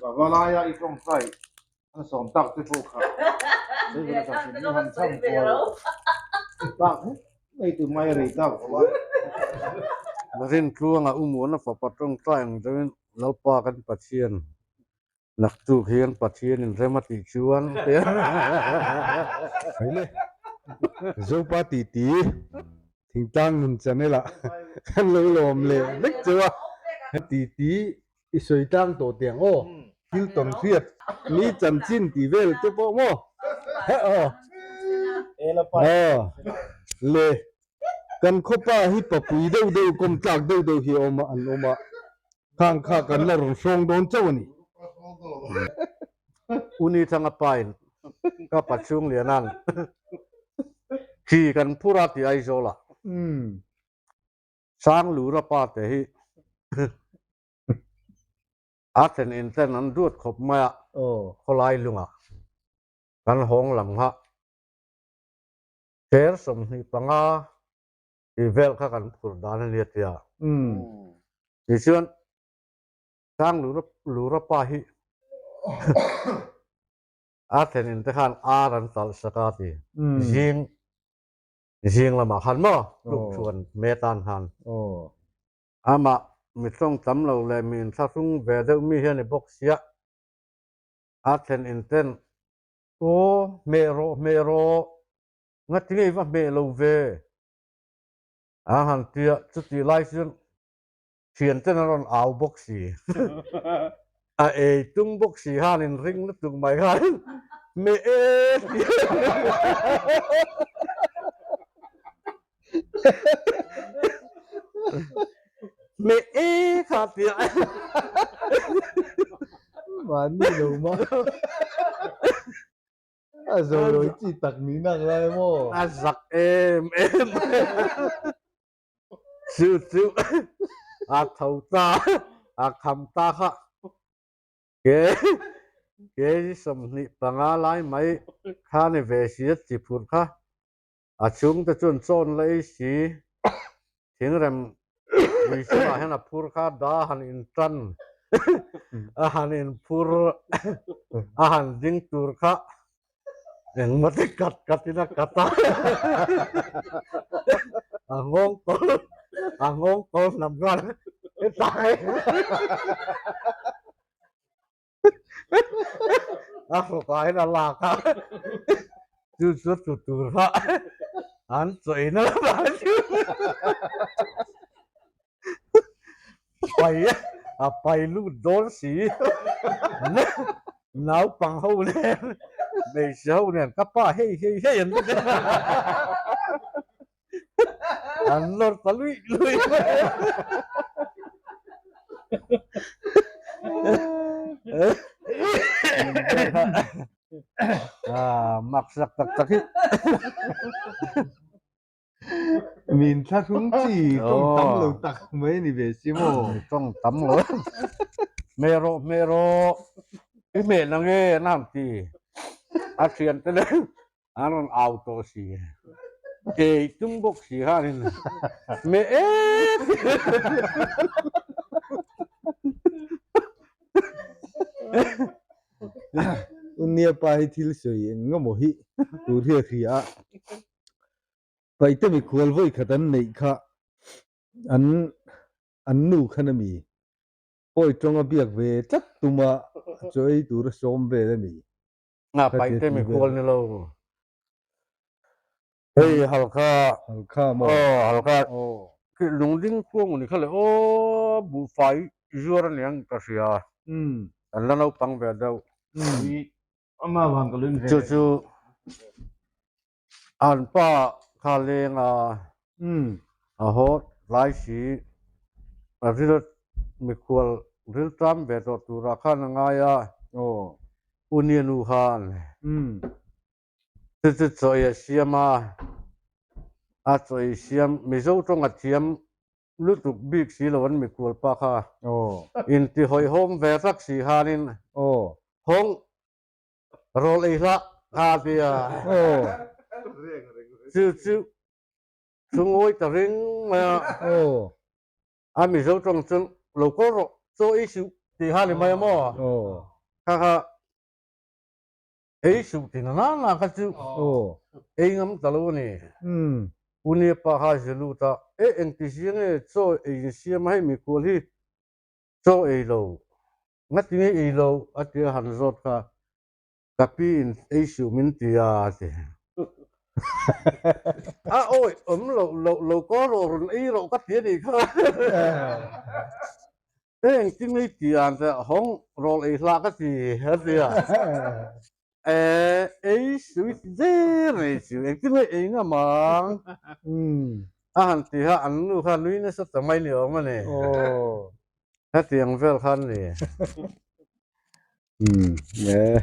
Pavalaia i tawngtai an sawm tak te pawh kha sawi ve nasa hrim i han chham kual tak huk mai tu mai rei tak vawh a. Rintluanga Umuana fapa tawngtai ang deuhin Lalpa kan Pathian Naktuk hian Pathian in rem a tih chuan Hei le, Zopa titi thingtlang nun channel ah kan lo lawm leh vek cheu a. Titi i sawi tlang tawh teh ang aw, thil tawn hriat ni chanchin tih vel te pawh maw? Aw le, kan khawpa hi papui deuh deuh kawm tlak deuh deuh hi a awm a, an awm a. Khang kha kan la rawn hrawng dawn chauh a ni. Uni thanga pain ka pa chhung lianan khi kan phur a ti Aizawl ah Sanglura pa te hi a thlen in ten an duat khawp mai a khawlai lungah kan hawng lam kha chair 25 tih vel kha kan phur dan a nia tia. Tichuan Sang Lura pa hi a thlen in te khan ar an talh sak a ti. Zing zing lamah khan maw tluk chuan me tan khan amah mi tawng tam lo leh mi inthlahrung ve deuh mi hian i bawk sia a thlen in ten aw hmeh rawh hmeh rawh Ngati ngei va hmeh lo ve a han tia chutih lai chuan thian ten an rawn au bawk si a ei tum bawk si han in ring lutuk mai khan hmeh e tia hmeh e kha tia mahni lo mah. A zo lawi chi tak ni nak lai maw? A zak em em. Chu chu a tho ta, a kham ta kha. Ke ke 25 lai mai kha ni ve si a chi phurh kha. A chhungte chuan chawn la ei si. Thingrem lui chungah hian a phur kha da han in tan a han in phur a han ding tur kha engmaw te kat kat in a kat a a nghawng tawl a nghawng tawl hnam nghal hetlai a hrawkah hian a lak a chu chu tu tur kha an chawi na lamah pai a pai lut dawn si naupang ho nen hmeichhe ho nen ka pa hei hei hei an an lawr ta lui lui mai a mak sak tak tak hi Min thlahrung chi tawng tam lo tak mai a ni ve si maw? Tawng tam lo hmeh rawh hmeh rawh i hmeh na nge an han ti a thian te nen An rawn au tawh si. Ei tum bawk si khanin meh em Unia pa hi thil sawi eng nge maw hi tur hi a hria a. Paihte mikhual vawi khat an neih kha an an nu khan a mi pawi tawnga biak ve tlat tuma chaw ei tur a sawm vel a mi. Nga paihte mi kual ni lo. Hei halkha. Halkha maw? Aw halkha. Khi lungding khuang ni kha le aw buhfai zuar a niang ka hria. Kan la naupang ve deuh. Chu chu an pa kha leng a a haw tlai si a ril mikhual ril tam ve tawh turah khan a ngai a Union u khan chu chu chawi a siam a a chawi siam Mizo tawng a thiam lutuk bik si lo an mikhual pa kha intihawihawm ve tak si khanin hawng Rawl ei hlah ka ti a. Chu chu chu ngawi ta ring mai a. A Mizo tawng chuan lo kawl rawh chaw ei suh tih kha ni mai a maw? Kha kha ei suh ti na na kha chu ei ngam ta lo a ni. U nia pa kha a lut a, e engti zia nge chaw ei in siam a hei mikhual hi chaw ei lo, ngati nge ei lo a ti a han zawt kha ka pi in ei suh min ti a a ti. A awi awm lo lo lo kaw rawh rawn ei rawh ka ti a nih kha. Heng ti ngei ti an te hawng rawl ei hlah ka ti a ti a. Eh ei sui ti der nei chu eng ti ngei ei ngam ang. A han ti kha an nu kha nui nasa ta mai ni awm a ni. Hetiang vel khan ni. Umm eh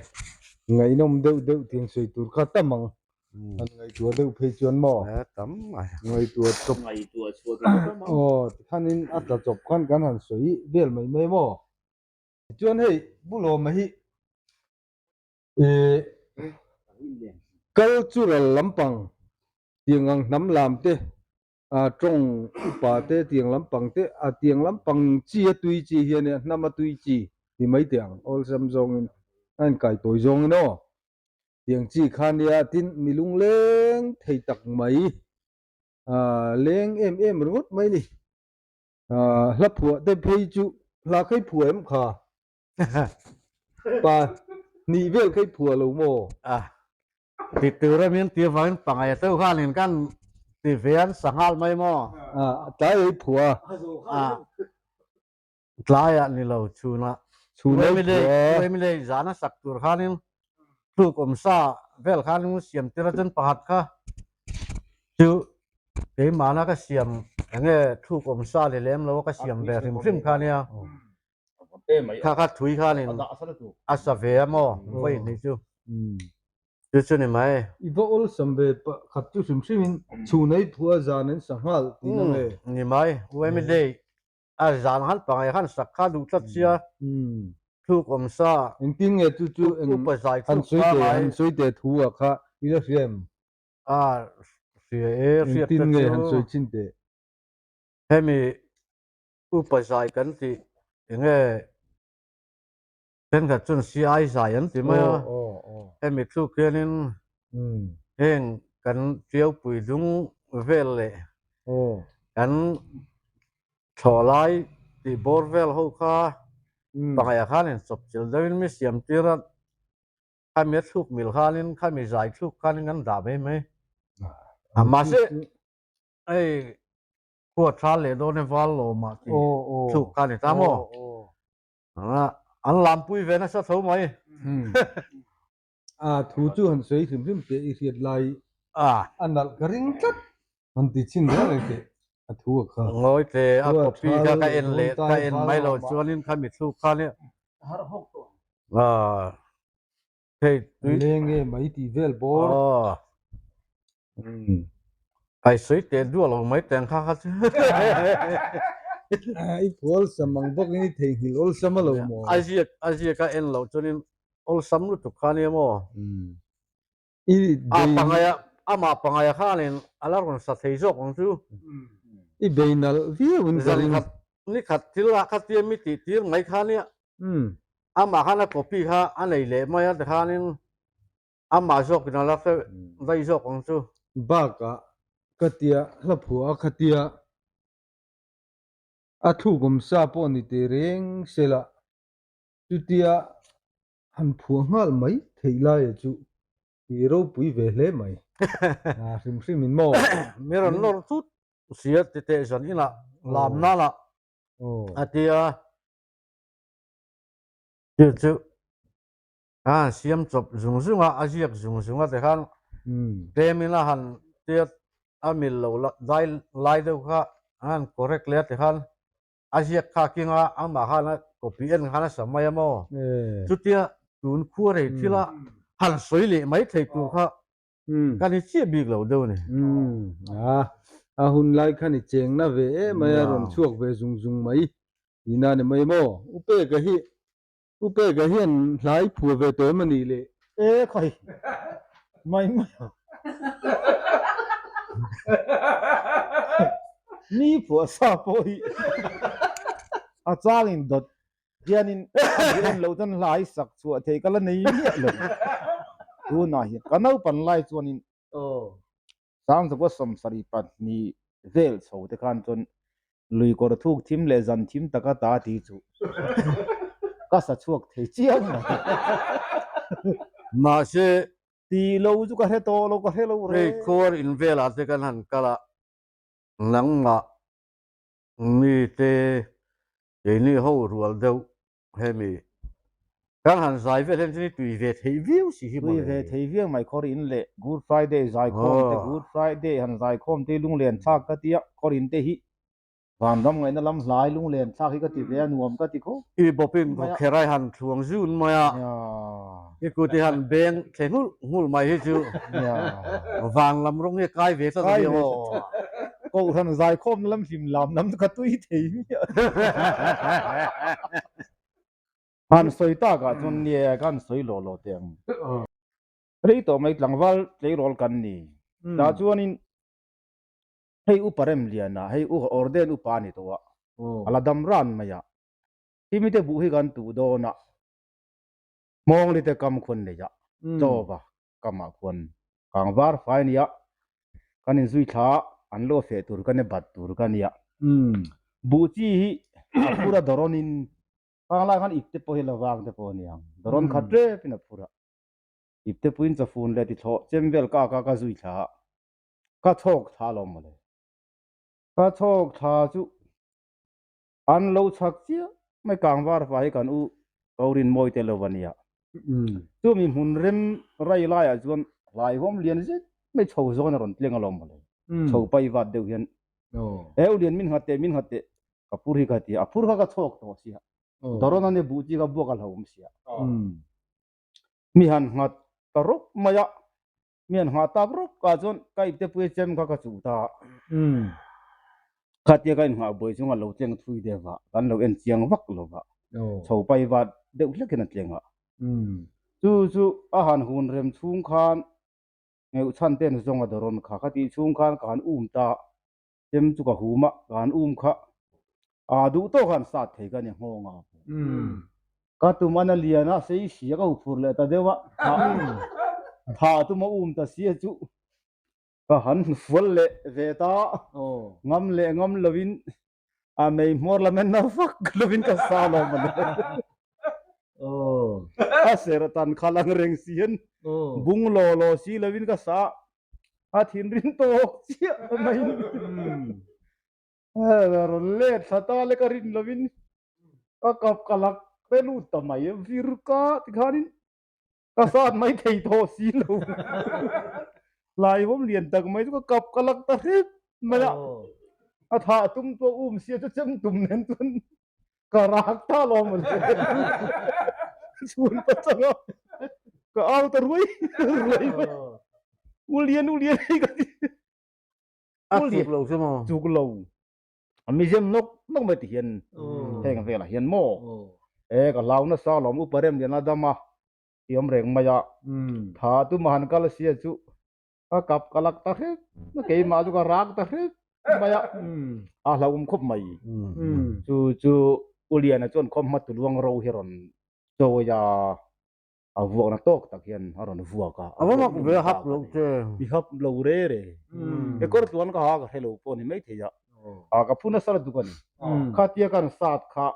ngaihnawm deuh deuh tiang sawi tur kha tam ang an ngaihtuah deuh phei chuan maw eh tam mai ngaihtuah chawp ngaihtuah chhuah tur tam ang aw tikhanin a tla chawp khan kan han sawi vel mai mai maw tichuan hei Bulawma hi eh cultural lampang tiang ang hnam lam te a tawng upa te tiang lampang te a tiang lampang chi a tui chi hian a hnam a tui chi ti mai teh ang awlsam zawngin a inkai tawi zawngin aw tiang chi kha nia tin mi lungleng thei tak mai ah leng em em ringawt mai ni ah hla phuah te phei chu hla kha i phuah em kha pa hnih vel kha i phuah lo maw? Ah Ti tur a min ti avangin pangai teuh khanin kan ti ve an sanghal mai maw? Ah, tlai ei phua. Ah, tlaiah ni lo chhunah. Chhun ei phua. Uemilei zan a sak tur khanin tluk awm sa vel khanin siam tir a chuan pakhat kha chu keimahna ka siam enge thluk awm sa ni lem lo a ka siam ve hrim hrim kha nia. Kha kha thui khanin a sa ve a maw vawi hnih chu. Chu chu ni mai. I va awlsam ve pakhat chu hrim hrimin chhun ei phua zan an sa nghal tih na nge? Ni mai. Uemi day a zan han pangai khan sak kha duh tlat sia thluk awm sa. Engtin nge chu chu eng han sawi teh han sawi teh thu ah kha i la hria em? A hria e hriat te chu. Engtin nge han sawi chin teh? Hemi upa zai kan tih enge Thenkhat chuan CI zai an ti mai a, hemi thluk hianin heng kan Tiaupui dung vel leh kan thlawhlai tih bawr vel ho kha pangaiah khan inchawp chilh deuhin mi siam tir a, khami a thluk mil khanin khami zai thluk khanin kan dah mai mai. Mahse hei khua tha leh dawn e val lawmah tih thluk kha a ni ta maw? An lampui ve nasa tho mai. A thu chu han sawi hrim hrim teh i hriat lai a nalh ka ring tlat han ti chhin reng reng teh a thu a kha. Ngawi teh a copy kha ka en leh ka en mai lo chuanin kha mi thluk kha nia. Hei tui. Leng nge mai tih vel bawr. Aw. Ai sawi teh duah lo mai teng kha kha chu. I phu awlsam ang bawk in i theihnghilh awlsam a lo maw? A ziak a ziak a en loh chuanin awlsam lutuk kha nia maw? I A pangaia amah pangaia khanin a la rawn sa thei zawk ang chu. I bei nalh viau in ka ring. Zan khat ni khat thil ah khatia mi tih tir mai kha nia. Amah khan a copy kha a nei leh mai a tikhanin amah zawkin a la hre daih zawk ang chu. Bakah ka tia hla phuah a khatia a thluk awm sa pawh ni teh reng sela chutia han phuah nghal mai theih laia chu i ropui ve hle mai. Hrim hrim in maw? Mi rawn lawr thut sia ti teh zan inah lam nana a tia. Chu chu a han siam chawp zung zung a, a ziak zung zung a tikhan tlemin a han tiat a mil lo dai lai deuh kha a han correct leh a tikhan a ziak kha a king a, amah khan a copy en khan a sa mai a maw? Chutia tun khua rei thila han sawi leh mai thei tur kha Kan i chiah bik lo deuh a ni. Umm a, a hun lai khan i cheng na ve em mai a, rawn chhuak ve zung zung mai tihna a ni mai maw? U Peka hi, U Peka hian hlai phua ve tawh em a nih le? E khawi mai mai a, mi phuah sa pawh hi a changin dawt. Hianin a bu en lo chuan hlai sak chhuah thei ka la nei miah lo. Tunah hian ka naupan lai chuanin Sangzakua 72 vel chho te khan chuan lui kawr thuk thim leh zan thim taka ta ti chu ka sa chhuak thei chiang mai. Mahse ti lo chu ka hre tawh lo ka hre lo reng. Hei khuar in velah te kan han kal a, nangmah mite keini ho rual deuh hemi kan han zai vel hian chuan i tui ve thei viau si hi mawle. Tui ve thei viau mai khawr in leh Good Friday zaikhawm te Good Friday han zaikhawm te lunglen thlak ka tia khawr in te hi vanram ngaihna lam hlai lunglen thlak hi ka ti ve a nuam ka ti khawp I bawpin khawkher ai han thluang zun mai a i kut i han beng thle nghulh nghulh mai hi chu van lam rawng hi a kai ve tlat a ni aw. Kohhran zaikhawmna lam hlim lam lam chu ka tui thei miah. Han sawi takah chuan nia ka han sawi lawh lawh teh ang. Rei tawh mai tlangval tleirawl kan ni. Tah chuanin hei upa Remliana hei u Orden upa a ni tawh a, a la dam ran mai a. Himi te buh hi kan tuh dawn a, Hmawngli te kam khuan nei a, Chaw-va kamah khuan kang var fai a nia, kan inzui thla a, an lo feh tur ka nia, bat tur ka nia. Buh chi hi a phur a dawrawnin panglai khan ip te pawh hi la vang te pawh a ni ang, dawrawn khat tepin a phur a, ip te puiin chawfun leh tithlawh chem vel ka ka ka zui thla a, ka chhawk thla alawm mawle. Ka chhawk thla chu An lo chhak chiah mai kang var fai hi kan u Korin mawi te lo a nia. Chumi hmun rem rai laiah chuan hlaihawm lian zet mai chho zawn a rawn tleng alawm mawle. Chho pai vat deuh hian e u lian min nghat teh min nghat teh ka phur hi ka ti a, a phur kha ka chhawk tawh sia. Dawrawn a nia buh chi kha buak a hlauhawm sia. Mi han nghat ta rawp mai a, Mi an nghah tak rawk ah chuan ka ipte pui chem kha ka chuh ta a. Khatia ka inngah buai chung a lo tleng thui deuh a, kan lo en chiang vak lo va, chho pai vat deuh hlek in a tleng a. Chu chu a han hun rem chhung khan ngeuh chhan ten zawng a dawrawn kha ka tih chhung khan ka han um ta a, chem chu ka hum a, ka han um kha aa duh tawk han sat thei ka ni nghawng a. Ka tum a na lian a sei si a ka huphur leh ta deuh a, thah tum a um ta si a chu ka han fual leh ve ta ngam leh ngam lovin a mei hmawr lam hian na vak lovin ka sa lo mawle. A ser tan khalh ang reng si hian bung law law si lovin ka sa a thinrim tawk chiah mai. Rawn let thla ta le ka rin lovin ka kap ka lak te lut ta mai vir ka tikhanin ka sat mai thei tawh si lo hlaihawm lian tak mai chu ka kap ka lak ta hrep mai a a thah tum chu a um sia chu chem tum nen chuan ka rak ta lo maw le chhun pa changa ka au ta ruai ruai mai u lian u lian hei ka ti A chuk lo chu maw? Chuk lo. A mizem nawk nawk mai ti hian heng velah hian maw? E ka hlau nasa alawm upa rem lian a dam a ti awm reng mai a. Tha tuma han kal sia chu ka kap ka lak ta hrep keimah chu ka rak ta hrep mai a. A hlauhawm khawp mai. Chu chu U Liana chuan khawmhma tuluang ro hi rawn chawi a. A vuakna tawk tak hian a rawn vuak a. A va mak ve a hap lo che. I hap lo re re. He kawr tluan ka ha ka hre lo pawh ni maithei a. A ka phu nasa lutuk a ni. Khatia kan sat kha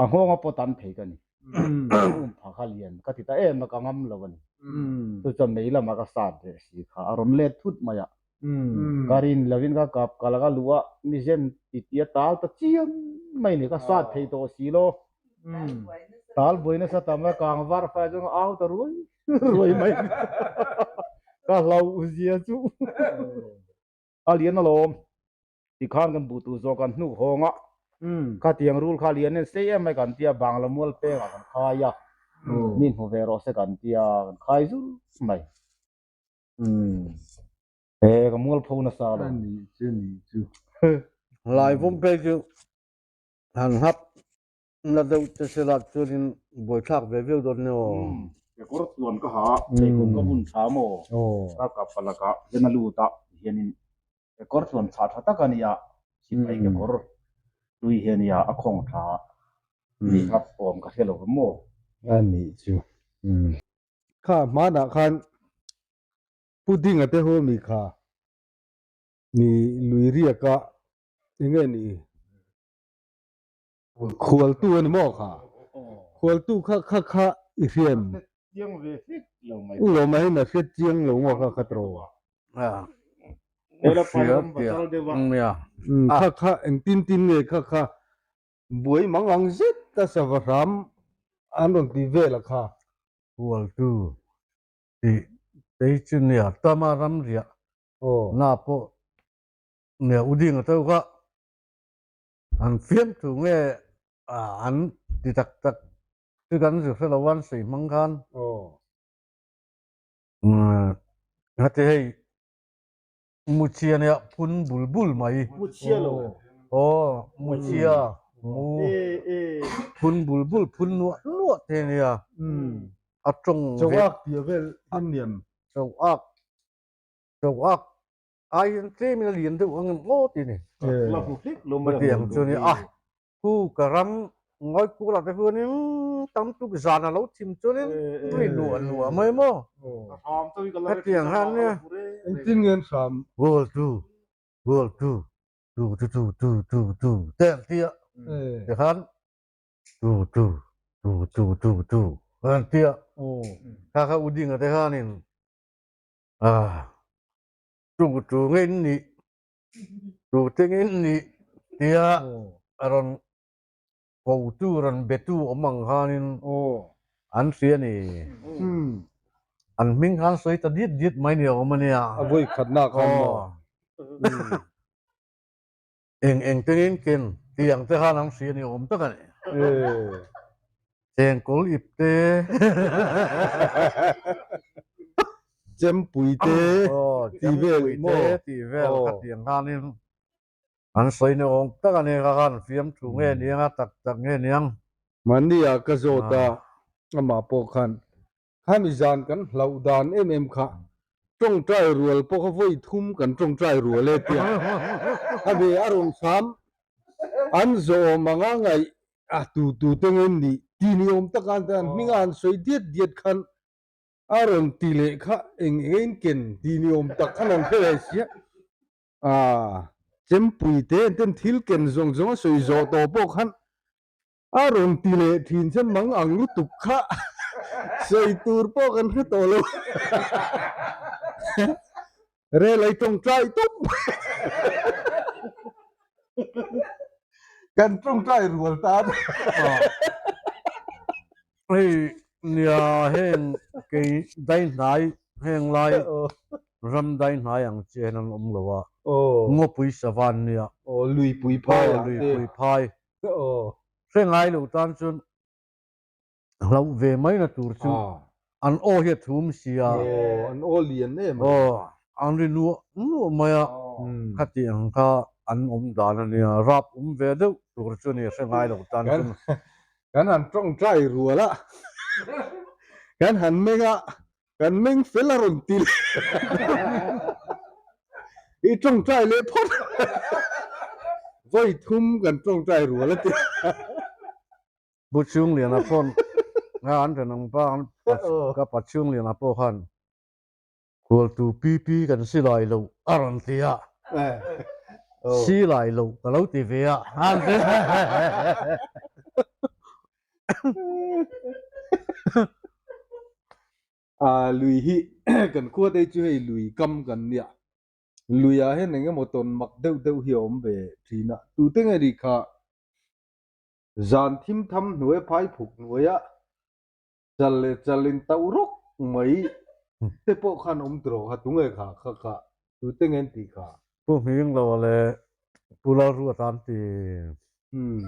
a nghawng a pawt an phei ka ni. Um pha kha lian ka ti ta em a ka ngam lo a ni. Chu chuan mei lamah ka sat ve si kha a rawn let thut mai a. Ka rin lovin ka kap ka laka luh a mizem ti ti a tal ta chiam mai ni ka sat thei tawh si lo. Tal buai nasa tam a kang var fai chuan ka au ta ruai ruai mai ka hlau zia chu a lian alawm tikhan kan buh tur zawk kan hnuk hawng a khatiang rul kha lian en sei em mai kan tia bangla mual pengah kan khai a mi hmu ve rawh se kan tia kan khai zur mai e ka mual pho nasa lo Lai vawm phei chu Han hap na deuh te sela chuanin buaithlak ve viau dawn nia aw. Kekawr tluan ka ha, pheikhawk ka bun tha maw? Ka kap palak ah hian a lut a, tihianin kekawr tluan chhah tha tak a nia, sipai kekawr hlui hi a nia, a khawng tha a. Ni kha awm ka hre lo va maw? A nih chu. Kha hmanah khan Pu Dinga te ho mi kha ni lui riaka enge ni khualtu a ni maw kha? Khualtu kha kha kha i hriam. Chiang ve hlek lo mai. U Lawma hian a hriat chiang lo maw kha kha tawh a. Kha kha engtin tin nge kha kha buai mang ang zet a sava hram an rawn ti vel a kha. Hualtu tih tei chu nia tama ramriah na pawh nia u ding a to kha an fiamthu nge an ti tak tak chu kan zu hre lo an sawi hmang khan Heti hei muchhia nia phun bul bul mai. Muchhia lo. Aw muchhia mu phun bul bul phun nuah nuah te nia. A tawng ve. Chauak tia vel hian niam. Chauak chauak ai hian tlem in a lian deuh ang em aw ti ni. La hmu hlek lo mai. Hetiang chu nia a. Khu ka ram ngawi kul ah te huanin tam tuk zan a lo thim chuanin ri nuah nuah mai maw? Hetiang hian nia. Engtin nge an hram? Goal tu, goal tu, tu tu tu tu tu tu te an ti a. Tikhan tu tu tu tu tu tu an ti a. Kha kha u dinga te khanin ah tu tu nge in nih Tute nge nih tia a rawn kotu rawn betu awm ang khanin an hria ni. An hming khan sawi ta diat diat mai ni a awm a nia. A vawi khatna khan maw? Eng eng te ngin ken tiang te khan an hria ni awm tak a ni. Chengkawl ip te. Chempui te tih vel maw? Tih vel kha tiang khanin an sawi ni awm tak a ni kha khan fiamthu nge niang a tak tak nge niang. Mahni ah ka zawt a amah pawh khan khami zan kan hlauh dan em em kha tawngtai rual pawh kha vawi thum kan tawngtai rual e tia khami a rawn hram an zawm anga ngaih a tu tu te nge nih ti ni awm tak a an hming a han sawi diat diat khan A rawn ti leh kha eng eng in ken ti ni awm tak khan an hre ve sia. Aa Chempui te an ten thil ken zawng zawng a sawi zawh tawh pawh khan a rawn ti leh thin che mang ang lutuk kha sawi tur pawh kan hre tawh lo. Rel ai tawngtai tawp mai. Kan tawngtai rual ta a. Hei nia heng kei dai hnai heng lai ram dai hnai ang chi hian an awm lo a ngawpui savan nia luipui phai luipui phai hre ngai lo tan chuan hlauh ve mai na tur chu an aw hi a thum si a. Aw, an aw lian em a. Aw, an ri nuah nuah mai a, khati ang kha an awm dan a nia, rap awm ve deuh tur chu a ni, hre ngai lo tan chuan. Kan han tawngtai rual a, kan han meng a, kan meng fel a rawn ti leh i tawngtai leh phawt vawi thum kan tawngtai rual a ti. Pu Chhungliana paw'n nga an ṭhen ang pa an ka pa Chhungliana pawh khan Khualtu PP kan si lai lo a rawn ti a, si lai lo ka lo ti ve a an ti. Lui hi kan khua te chu hei lui kam kan nia, luiah hian eng emaw tawn mak deuh deuh hi a awm ve ṭhin a, tute nge ni kha Zan thim tham hnuai phai phuk hnuaia chal leh chal in tauh rawk mai te pawh khan awm tur kha tunge kha kha kha tute nge an tih kha. Pu Hming lo leh Pu Lalruat an ti. Umm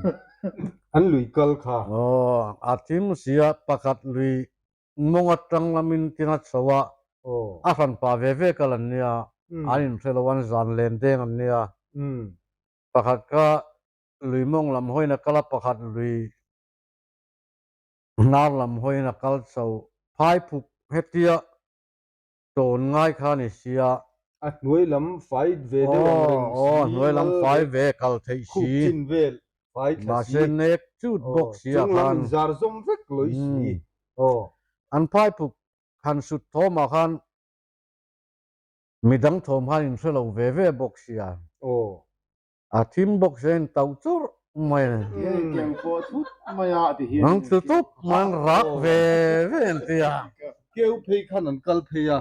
an lui kal kha. Aw a thim sia pakhat lui mawng atang lamin tin a chho a, a hran pa ve ve kal an nia, an inhre lo an zan len deng an nia. Pakhat kha Lui mawng lam hawiin a kal a, pakhat lui hnar lam hawiin a kal chho. Phaiphuk hetia tawn ngai kha a ni sia. A hnuai lam fai ve deuh ang reng si, Aw, hnuai lam fai ve kal theih si. Khup chin vel. Fai thla si. Mahse nek chut bawk si a khan. Chunglam inzar zawm vek lawi si. Aw. An phaipuk han sut thawmah khan midang thawm khan inhre lo ve ve bawk sia. Aw. A thim bawk sia in tauh churh mai a ni. Hian in keng pawh thut mai a ti hian. Nang chu tup mai an rak ve ve an ti a. Keu phei khan an kal phei a,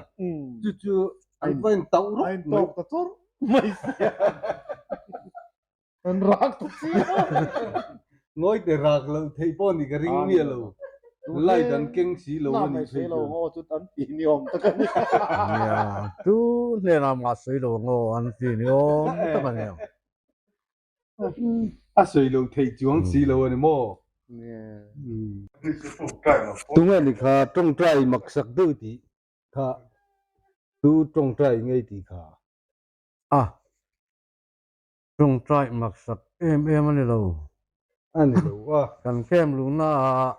chu chu an va in tauh rawk mai. A in tawk ta churh mai sia. An rak ta chiah. Ngawi te rak loh theih pawh ni ka ring miah lo. Light an keng si lo a ni phei chu. Ngaw chu an ti ni awm tak a ni. Nia, tu hnenah mah sawi lo ngaw an ti ni awm tak a ni. A sawi lo theih chuang si lo a ni maw? Tunge ni kha tawngtai maksak deuh tih kha tu tawngtai ngei tih kha? A. Tawngtai maksak em em a ni lo. A ni lo a. Kan kem luhna ah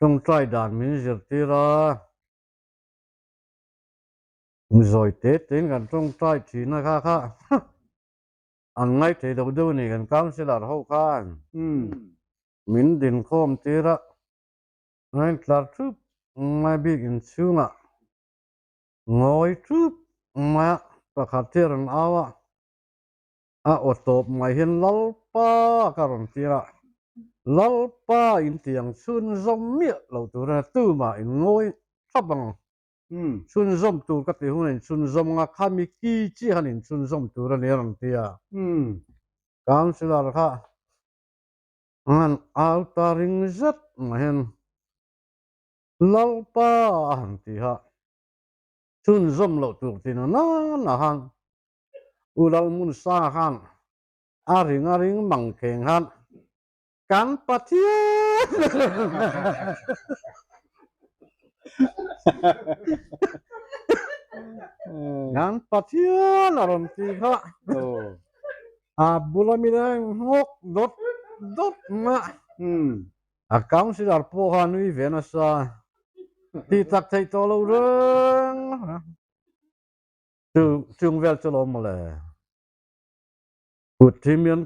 tawngtai dan min zirtir a. Zawi te tein kan tawngtai thin a kha kha an ngaithei lo deuh a ni kan councillor ho khan min dinkhawm tir a. Ngaintlar thup ngai bik inchhungah Ngawi thup mai a, pakhat hi a rawn au a, a aw tawp mai hian Lalpa ka rawn tir a, Lalpa in ti ang chhunzawm miah lo tur a tumah in ngawi thap ang, chhunzawm tur ka ti hun a in chhunzawm ang a, khami ki chiah han in chhunzawm tur a ni a rawn ti a, Councillor kha an han au ta ring zet mai hian Lalpa a han ti a, chhunzawm loh tur ti na nana khan U Lalhmunsanga khan a ring a ring mang kheng khan kan Pathian kan Pathian a rawn ti kha a bula mi reng nghawk dawt dawt mai a. A councillor pawh kha nui ve nasa tih tak theih tawh lo reng chu chung vel chu lo mawle. Kut hi mian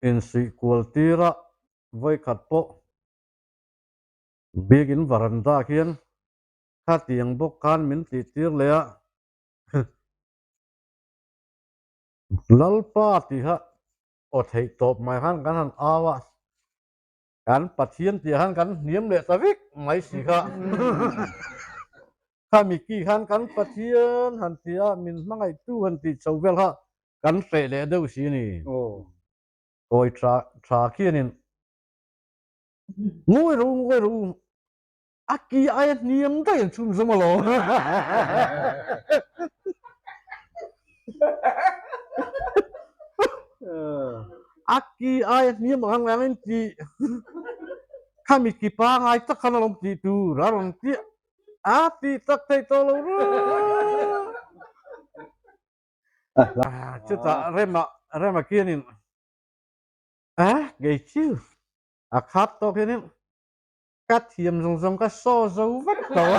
insuih kual tir a vawikhat pawh biakin varanda khian khatiang bawk khan min tih tir leh a Lalpa tiha Aw theih tawp mai khan kan han au a, kan Pathian tih khan kan hniam leh ta vek mai si kha. Khami ki khan kan Pathian han ti a, min hmangaihtu han tih chho vel kha kan hreh leh deuh si a ni. Kawi tha tha khianin ngawi ro ngawi ro a ki aia hniam daih an chhunzawm alawm. A ki aia hniam ang ang in ti khami ki pangai tak khan alawm tih tur a rawn ti a ti tak thei tawh lo reuh. Chutah Rema Rema khianin a kei chu a khat tawk hianin Ka thiam zawng zawng ka saw zo vek tawh a.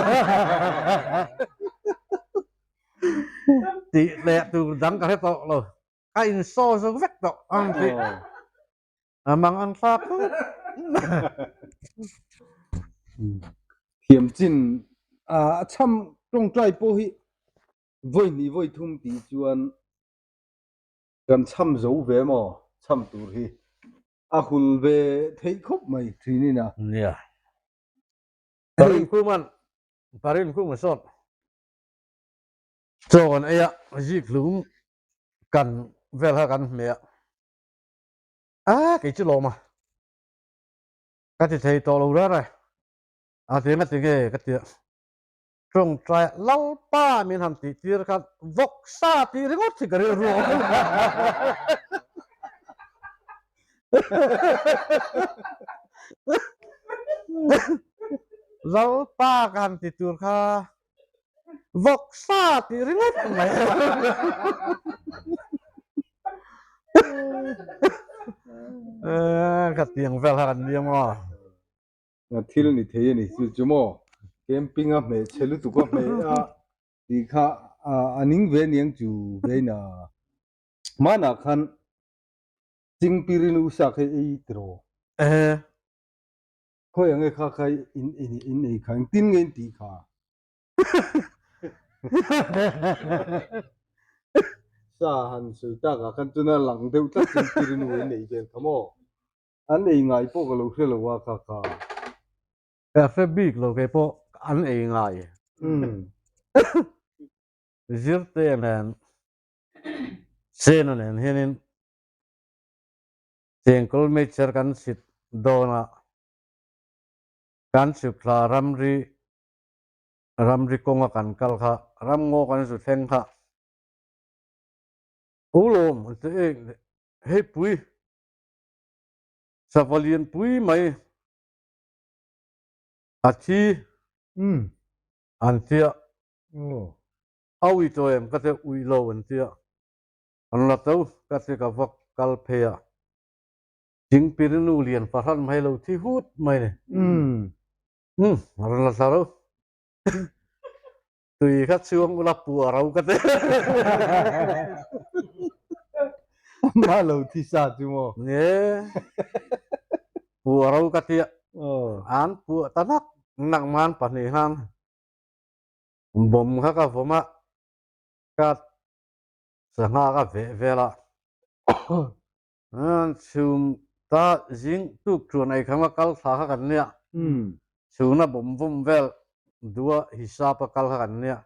Tih leh tur dang ka hre tawh lo. Ka in saw zo vek tawh ang tih a mang an thlak khawp. Thiam chin a cham tawngtai pawh hi vawi hnih vawi thum tih chuan kan cham zo ve maw cham tur hi. A hul ve theih khawp mai thin in a. Nia. Parin khuman Parin khum a sawt. Chaw kan ei a, zik hlum kan vel kha kan hmeh a. A kei chu lawm a. Ka ti thei tawh lo reng e. A ti nga ti nge ka ti a. Tawngtai Lalpa min han tih tir khan vawksa tih ringawt hi ka rilru a awm. Lalpa ka han ti tur kha vawksa tih ringawt mai. Khatiang vel kha kan nia maw. Thil ni thei a ni chu chu maw camping a hmeh chhe lutuk a hmeh a tih kha a ning ve aniang chu vein a hmanah khan Chingpirinu sa kha i ei tiraw? Ehe. Khawi ang e kha kha in in ei kha engtin nge in tih kha? Sa han sawi tak ah khan chuna lang deuh tlat Chingpirinu in ei vel kha maw? An ei ngai pawh ka lo hre lo a kha kha. Ka hre bik lo kei pawh an ei ngai. Zirte nen Sena nen hianin chengkawl meichher kan chhit dawn a, kan chhuk thla ramri ramri kawnga kan kal kha, ramngaw kan zu thleng kha U lawm an ti eng leh hei pui sava lian pui mai a thi an tia. A ui tawh em ka ti ui lo an tia an la to ka ti ka va kal phei a Chingpiri nu lian fahran mai lo thi hut mai ni umm a rawn la thla ro tui kha chhuang ula pua ro ka ti Amah lo thi sa chu maw? Nge pua ro ka tia an pua ta nak nak man pahnih han Bawm kha ka vawm a, ka sangha ka veh vel a, chhum ta zing tuk chuan ei kham a kal thla kha kan nia, chhuna bawm vawm vel dua hisap a kal kha kan nia,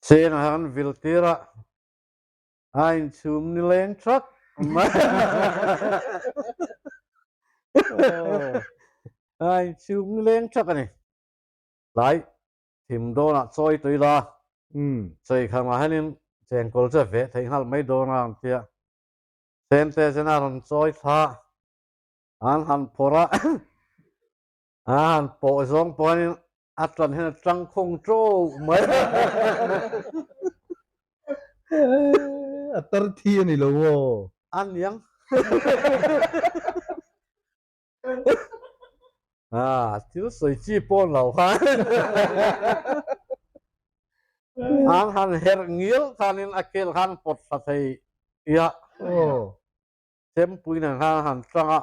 cheng ah khan vil tir a, a inchhum nileng thak mai, a inchhum nileng thak a ni. Tlai thim dawnah chawi tui la, chawi khamah hianin chengkawl chu a veh theih nghal mai dawn a ang tia Sente chuan a rawn chawi thla an han phawrh a, a han pawh zawng pawh hianin a tan hian a tang khawng tawh mai. A tar thi a ni lo aw. A niang. Ah, thil sawi chi pawh lo khan an han herh ngil khanin a kel khan pawt thla thei ia chempui nen khan han tang a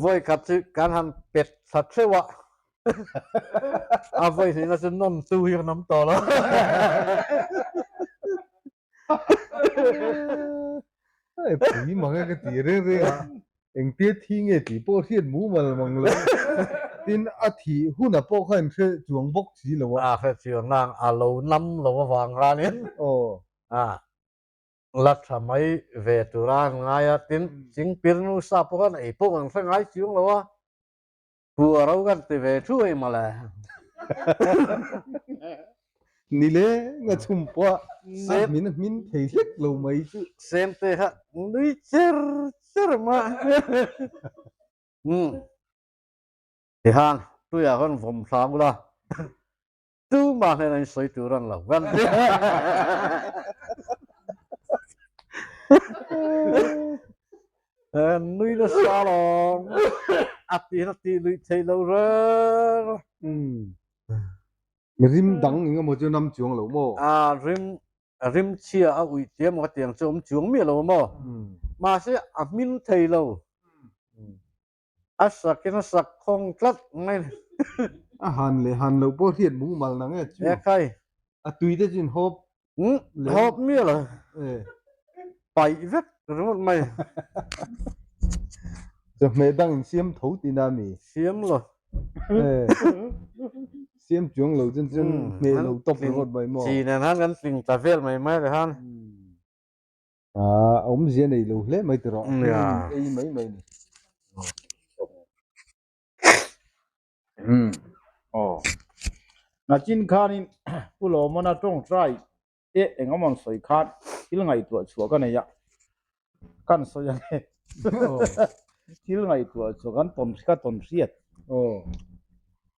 vawi khat chu kan han pet thla theuh a a vawi hnihna chu nawn tu hi kan awm tawh lo. Hei pui mang e ka ti reng reng a, engtia thi nge tih pawh hriat mumal mang lo. Tin, a thih hunah pawh kha inhre chuang bawk si lo a. A hre chiang nang a lo nam lo avang khanin a la tha mai ve tura an ngai a. Tin, Chingpir nu sa pawh khan ei pawh kan hre ngai chiang lo a. Pu a ro kan ti ve thu ei mawle. Ni le nga chhum pawh a hmin a hmin thei hlek lo mai chu. Semte kha nui cher cher ma. Umm. Tihan tuiah khan vawm hram ula. Tumah hnenah in sawi tur an lo kan ti. Nui nasa lawng a ti a ti lui thei lo reng. Rim dang eng emaw chu nam chuang lo maw? A rim rim chhia a uih tia maw ka tiang chu awm chuang miah lo maw? Mahse a hmin thei lo. A sakin a sak khawng tlat mai. A han leh han lo pawh hriat mumal na nge chu. E khai. A tui te chin hawp. Um hawp mial a. E. Paih vek ringawt mai. Chawhmeh dang in siam tho tina mi. Siam lo. E. Siam chuang lo chen chuan hmeh lo tawp ringawt mai maw. Chi nen han kan tling ta vel mai mai le han. Ah, awmzia nei lo hle mai tiraw. Nia. Ei mai mai ni. Hmm. Oh. Na chin khanin Pu Lawmana tawngtai te engemaw sawi khan thil ngaihtuah chhuah ka nei a. Kan sawi ang e. Thil ngaihtuah chhuah kan tawn ka tawn hriat. Oh.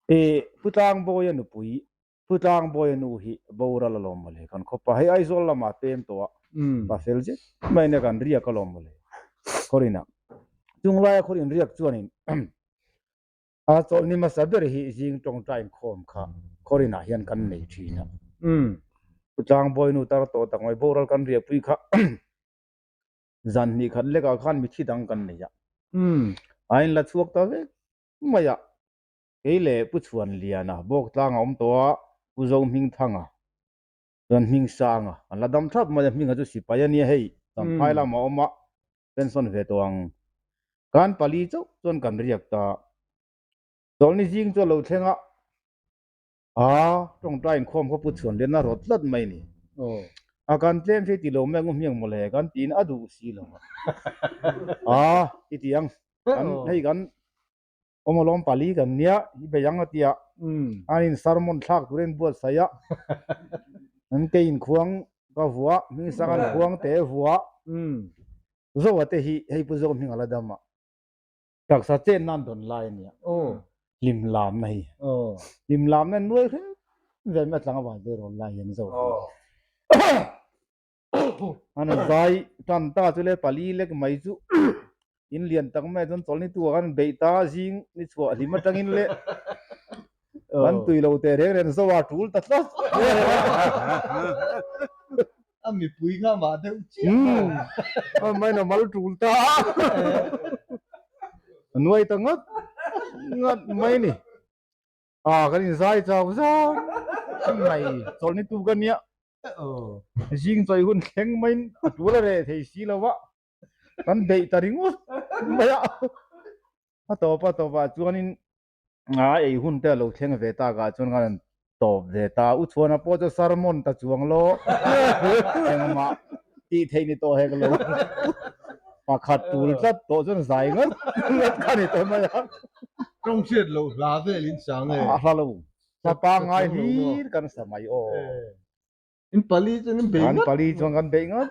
E Pu Tlangbawi a nupui Pu Tlangbawi nu hi boral a lawm mawle kan khawp a, hei Aizawl lamah pem tawh a, pa fel zet mai nia kan riak a lawm mawle khawrin ah. Chung laia khawrin riak chuanin a chawlhni hmasa ber hi zing tawngtai inkhawm kha khawrin ah hian kan nei thin a. Pu Tlangbawi nu tar tawh tak mai boral kan riahpui kha zan hnih khat lekah khan mithi dang kan nei a. A inla chhuak ta vek mai a. Kei leh Pu Chhuanliana Bawktlang a awm tawh a, Pu Zohmingthanga chuan Hmingsanga an la dam thap mai a, Hminga chu sipai a nia hei, Champhai lamah a awm a, pension ve tawh ang. Kan pali chauh chuan kan riak ta. Chawlhni zing chu a lo thleng a, Aa, tawngtai inkhawm kha Pu Chhuanliana rawt tlat mai ni. A kan tlem hri ti lo mai ang u hmiang mawle kan tiin a duh si lo a. Aa, i ti ang, kan hei kan awm alawm pali kan nia, i bei ang a tia. An in sermon thlak turin buatsaih a, an ke inkhuang ka vuah, hmingsang an khuang te vuah. Zoa te hi hei Pu Zo hming a la dam a. Taksa chen nan dawn lai a nia. Hlim lamna hi. Hlim lamna nuai hrep vel mai a tlang avan ve rawn lai hian zo hi. An zai tan ta chu le pali lek mai chu in lian tak mai chuan chawlhni tu ah khan beih ta zing ni chhuah hlim atangin le kan tui lo teh reng reng zo a tul ta tlat. A mipui kha mah deuh chiah maw? A mai na mal tul ta a nuai ta ngat ngat mai ni. A kan in zai chau zau mai chawlhni tu ka nia. Zing chawi hun thleng maiin a tul a reh thei si lo a, kan beih ta ringawt mai a. A tawp a tawpah chuanin A ei hun te a lo thleng ve tak ah chuan khan an tawp ve ta. U Chhuana pawh chu sermon ta chuang lo engmah tih theih ni tawh hek lo. Pakhat tul tlat tawh chuan zai ngat ngat kha ni tawh mai a. Tawng hriat loh hla vel in sang e. A hla lo. Hla pangngai hlir kan sa mai aw. In pali chuan kan bei Kan ngat. pali chuan kan bei ngat.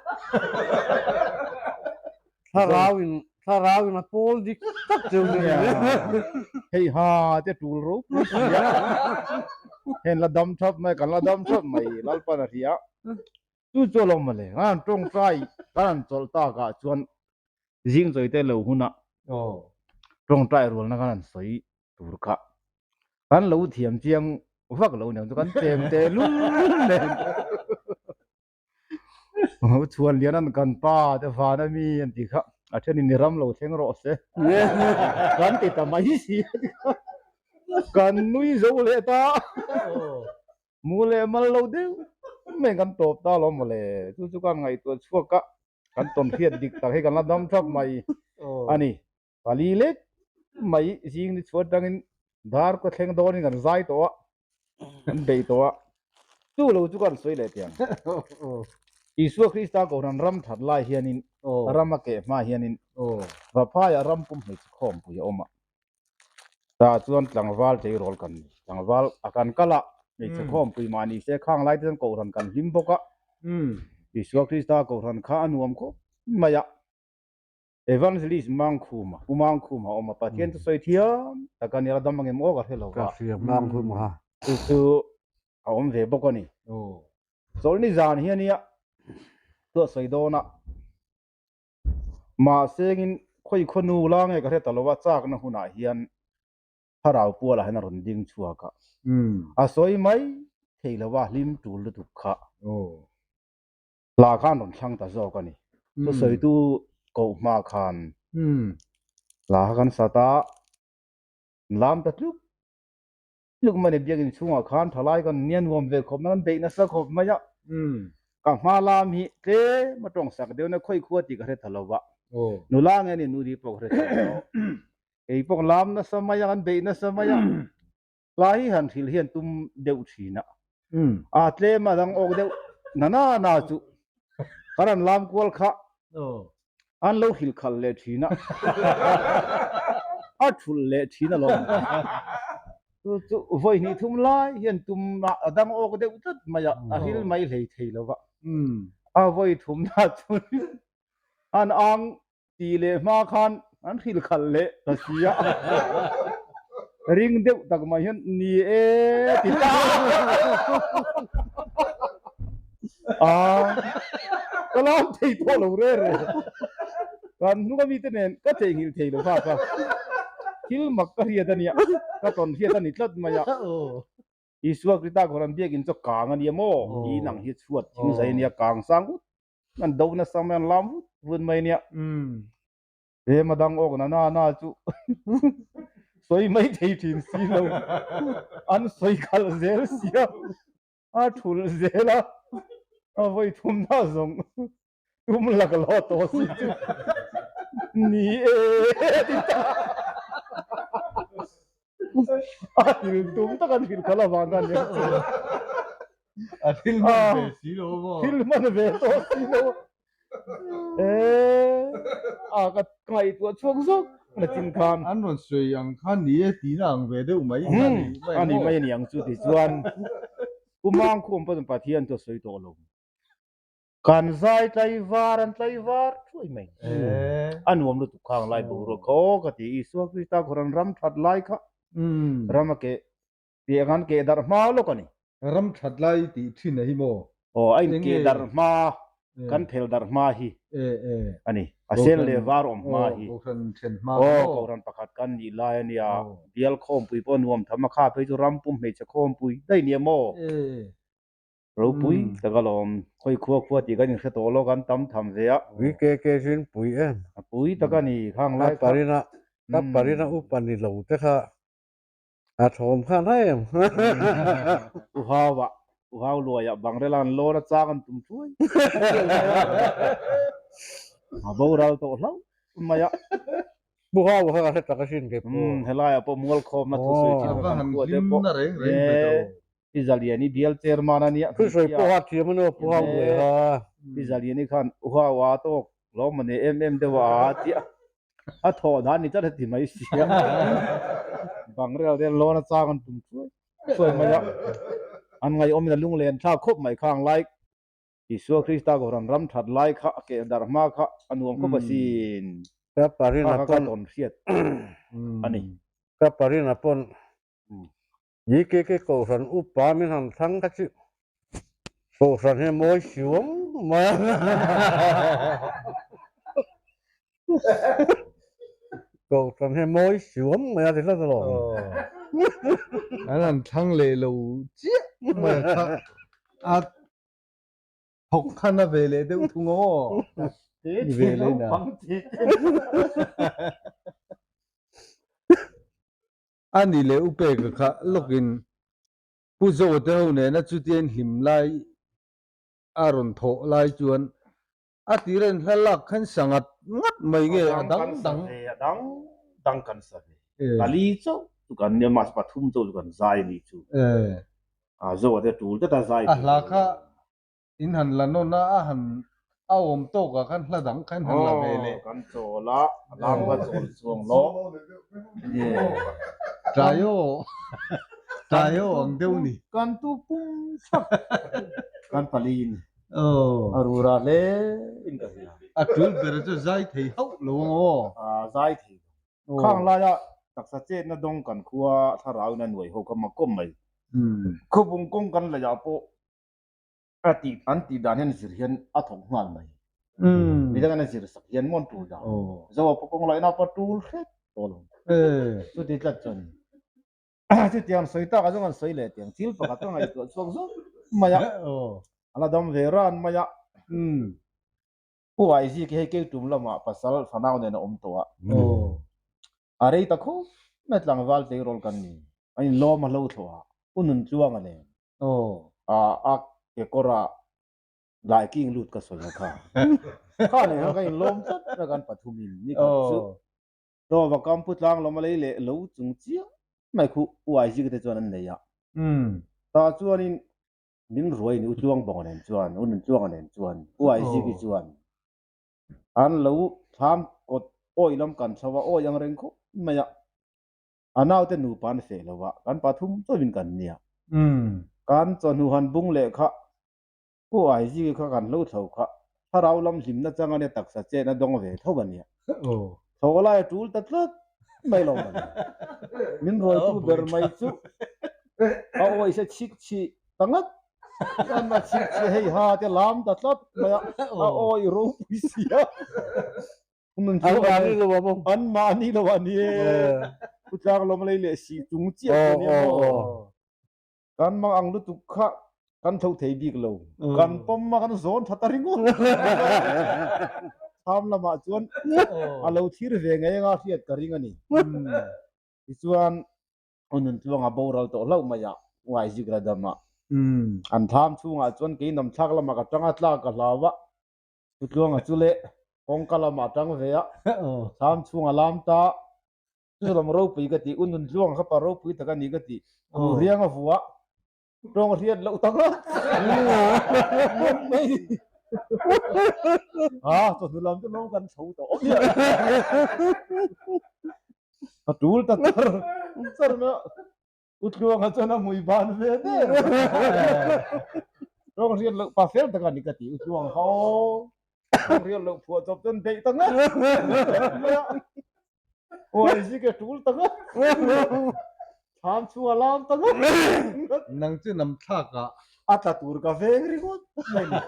Thlarau in thlarau in a pawl dik tak chu ni. Hei ha te tul ropui si a. Hen la dam thap mai kan la dam thap mai Lalpan a hria. Chu chu a lo mawle. Kan han tawngtai kan han chawlh tak ah chuan zing chawi te lo hunah tawngtai rualna kan han sawi tur kha kan lo thiam chiang vak lo niang chu kan chem te lul nen chhuan lian an kan pa te van a mi an ti kha a then in i ram lo thleng rawh se kan ti ta mai si kan nui zo leh ta mu leh mal lo deuh mai kan tawp ta lo mawle chu chu kan ngaihtuah chhuak a kan tawn hriat dik tak hi kan la dam thap mai ani. Pali lek mai zing ni chhuat dangin dar ka thleng dawnin kan zai tawh a, kan bei tawh a, chu lo chu kan sawi leh tiang. Isua Krista Kohhran ram that lai hianin, ram a keh hma hianin Vaphaiah ram pum hmeichhe khawmpui a awm a, tah chuan tlangval tleirawl kan ni. Tlangval a kan kal a, hmeichhe khawmpui mah ni se khang lai te chuan Kohhran kan hlim bawk a, Isua Krista Kohhran kha a nuam khawp mai a. Evangelist Mangkhuma, Pu Mangkhuma a awm a, Pathian chu sawi thiam tak a nia, dam angem aw ka hre lo va. Ka hria Mangkhuma kha. Chu chu a awm ve bawk a ni. Chawlhni zan hian nia chu a sawi dawn a, mahsengin khawi khaw nu la nge ka hre ta lo a, chakna hunah hian thlarau pualah hian a rawn ding chhuak a, a sawi mai thei lo a, hlim tul lutuk kha. Hla khan rawn thlang ta zawk a ni. Thusawitu koh hma khan hla kha kan sat a, lam ta tluk tluk mai a ni. Biakinn chhungah khan thalai kan nia nuam ve khawp mai, kan beih nasa khawp mai a. Ka hma lam hi tlem a tawng sak deuh na khawi khua tih ka hre tha lo va, nula nge ni nu ni pawh ka hre tha lo. Kei pawh lam nasa mai a, kan beih nasa mai a. Hla hi han hrilh hian tum deuh thin a, a tlem a dang awk deuh na na na chu kan han lam kual kha an lo hrilh khalh leh thin a, a thulh leh thin alawm. Chu chu vawi hnih thum lai hian tum a a dang awk deuh tlat mai a, a hril mai hlei thei lo va. A vawi thum na chuan an ang Tih leh hma khan an hrilh khalh leh ta si a, ring deuh tak mai hian ni e ti ta a, ka lam thei tawh lo re re. Kan hnung ami te nen ka theihnghilh thei lo kha kha thil mak ka hriat a nia, ka tawn hriat a ni tlat mai a. Isua Krista Kohhran biakin chu kang a nia maw? Tiin ang hi chhuat thing zai a nia, kang sang vut an do nasa mai, an lam vut vut mai a nia. He madang awk na na na chu sawi mai thei thin si lo, an sawi khalh zel sia, a thulh zel a, a vawi thumna zawng tum laklawh tawh si chu ni e ti ta. A thil tum tak an hrilh khalh avang khan nia chu. A thil hman ve si lo maw? Thil hman ve tawh si lo. E a ka ngaihtuah chhuak zawk na chin khan. An rawn sawi ang khan ni e tihna ang ve deuh mai a ni mai maw? A ni mai a ni ang chu ti chuan Pu Mangkhum pawh Pathian chu a sawi tawh lo. Kan zai tlaivar an tlaivar thuai mai. A nuam lutuk khang lai boruak kha aw ka ti Isua Krista khawran ram that lai kha ram a keh tih ang an keh darh hma lawk a ni. Ram that lai tih thin a hi maw? Aw a in keh darh hma kan phel darh hma hi a ni. A sen leh var awm hma hi. Aw kohhran pakhat kan nih lai a nia. Bial khawmpui pawh nuam tham a kha phei chu ram pum hmeichhe khawmpui daih nia maw? Ropui tak alawm, khawi khua khua tih kan inhre tawh lo, kan tam tham ve a. Ui ke ke zin pui em. A pui tak a ni, khang lai kha. Parina, ka parina upa ni lo te kha a thawm kha na em. U hau ah, u hau luai ah bangrel an lawn a chang an tum thuai. A boral tawh hlauh mai a. Pu Hau kha ka hre tak asin kei pawh. Helai ah pawh mualkhawmna thusawi thil A va han hlim na reng reng ve tawh. Pi Zaliani bial chairman a nia. Thusawi pawh a thiam a ni aw Pu Hau Luai kha. Pi Zaliani khan U Hau a tawk lawm a nei em em deuh a a tia a thawh dan ni tlat a ti mai si a. Bangrel te lawn a chang an tum thuai thuai mai a. An ngaihawmin a lunglen thlak khawp mai khang lai Isua Krista Kohhran ram that lai kha a keh darh hma kha a nuam khawp asin. Ka parina pawn. Kha ka tawn hriat a ni. Ka parina pawn EKK Kohhran upa min han thlang kha chu Kohhran hi mawi suam mai a. Kohhran hi mawi suam mai a ti tlat alawm. An han thlang leh lo chiah mai a kha a thawk khan a ve leh deuh thung aw. Ni ve leh na. A ni leh u peka kha lawkin Pu Zoa te ho nena chutiang hlim lai a rawn thawh lai chuan a tir a inhla lak khan sa ngat ngat mai nge a dang dang. A dang dang kan sa ve. Pali chauh chu kan nia mahse pathum chauh chu kan zai a nih chu. A Zoa te tul tlat a zai. A hla kha In han la nawn a, a han a awm tawk ah khan hla dang kha in han la ve leh. Kan chawl a, a lam kha chawl chuang lo. Tlai aw, tlai aw ang deuh ni. Kan tu pum thak kan pali ni. A rura hle in ka hria. A tul ber chu zai thei hauh lo ang aw. A zai thei lo. Khang laia taksa chetna dawng kan khua thlarau in a nuai ho kha mak kawm mai. Khawbung kawng kan laih ah pawh A tih an tih dan hian zir hian a thawk nghal mai. Midang an zir sak hian mawn tul dan. Zo a kawng laihna pawh tul hret tawh lo. Chuti tlat chuan chutiang sawi tak ah chuan kan sawi leh tiang thil pakhat ka ngaihtuah chhuak zawk mai a. A la dam ve ran mai a. Pu Aizik hi hei Keitum lamah pasal fanau nen a awm tawh a. A rei ta khawp mai tlangval tleirawl kan ni. An inlawm a hlo thlawh a, U Nuntluanga nen a a kekawr a lai king lut ka sawi a kha. Kha nen khan kan inlawm tlat mai kan pathumin ni khat chu. Dawva kam pu tlang lawm a lei leh lo chung chiah mai khu U Aizik te chuan an nei a. Tah chuanin min ruai ni U Tluangbawnga nen chuan, U Nuntluanga nen chuan, U Aiziki chuan an lo thlam kawt awih lam kan chho a, awih ang reng khawp mai a, a naute nupa an feh lo a, kan pathum chauhin kan nia. Kan chawhnu han bung leh kha U Aiziki kha kan hlo thlo kha thlarau lam hlimna chang a nia taksa chet a dawng ve tho a nia. Tho lai a tul ta tlat mai lo mai. Min ruaitu ber mai chu a awih se chhik chhi ta ngat. Chuan a chhik chhi hei ha te lam ta tlat mai a, a awih ropui sia. An mahni lo a maw? An mahni lo a ni e. Pu Tlanglawm lei leh si chung chiah chu a nia maw? Kan mang ang lutuk kha kan tho thei bik lo. Kan pawm a kan zawn tha ta ringawt. Thlam lamah chuan a lo thlir ve ngei anga hriat ka ring a ni. Tichuan u Nuntluanga boral tawh hlauh mai a, uai zikra dam a. An thlam chhungah chuan kei namthlak lamah ka tang a, tlak ka hlau a. Utluanga chu leh kawngka lamah a tang ve a, thlam chhunga lam ta. Chu lam ropui ka ti, u Nuntluanga kha pa ropui tak a ni ka ti. Ku riang a vuah, tawng a hriat loh tak a. Ngawt mai. Ha, chawhnu lam chu lawm kan chho tawh awm hian. Ka tul ta char char mai a. U Tluanga chuan a hmui ban ve der. Tawng hriat loh pa fel tak a ni ka ti U Tluang kha aw. Tawng hriat loh phuah chawp chuan beih tak a. Uai zik e tul tak a. Thlam chhung a lam tak a. Nang chu nam thlak ah. A tla tur ka veng ringawt mai ni.